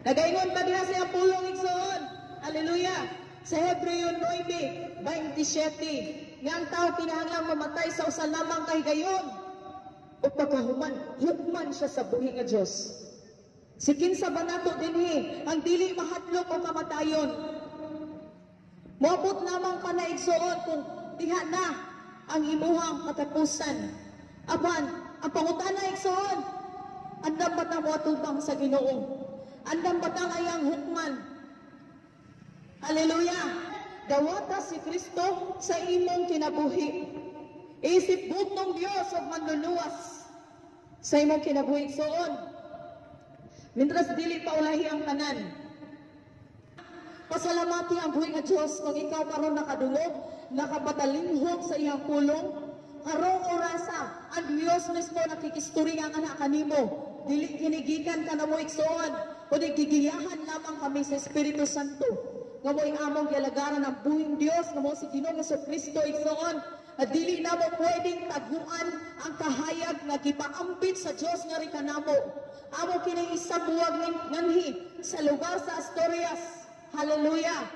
Nagaingon pa diha sa iyang pulong, igsoon? Hallelujah. Sa Hebreo 9:27, nga ang tao kinahanglang mamatay sa usa lamang kahigayon o pagkahuman, hukman siya sa buhi nga Dios. Si kinsa ba nato dinhi ang dili mahadlok o kamatayon? Moabot lamang pa na, igsoon, kung diha na ang imuhang katapusan. Apan, ang pangutana, igsoon, andam ba ta moatubang sa Ginoo? Andam ba tang ayang hukman? Hallelujah! Dawata si Kristo sa imong kinabuhi. Isip bugtong Dios ug manluluwas sa imong kinabuhi, igsoon. Mintras dili pa ulahi ang tanan. Pasalamati ang buhi nga Dios kung ikaw karon nakadungog, nakapatalinghog sa iyang pulong. Karong orasa, ang Dios mismo nakikistorya nga anak kanimo. Dili kinigikan ka na mo, igsoon, kundi gigiyahan lamang kami sa Espiritu Santo. Nga mo'y among gialagaran ang buhing Dios, nga mo si Ginoong Kristo, igsoon. At dili na mo pwedeng taguan ang kahayag nga gipaambit sa Dios nga ri kanamo. Amo kini isabuwag nganhi sa lugar sa Asturias. Hallelujah!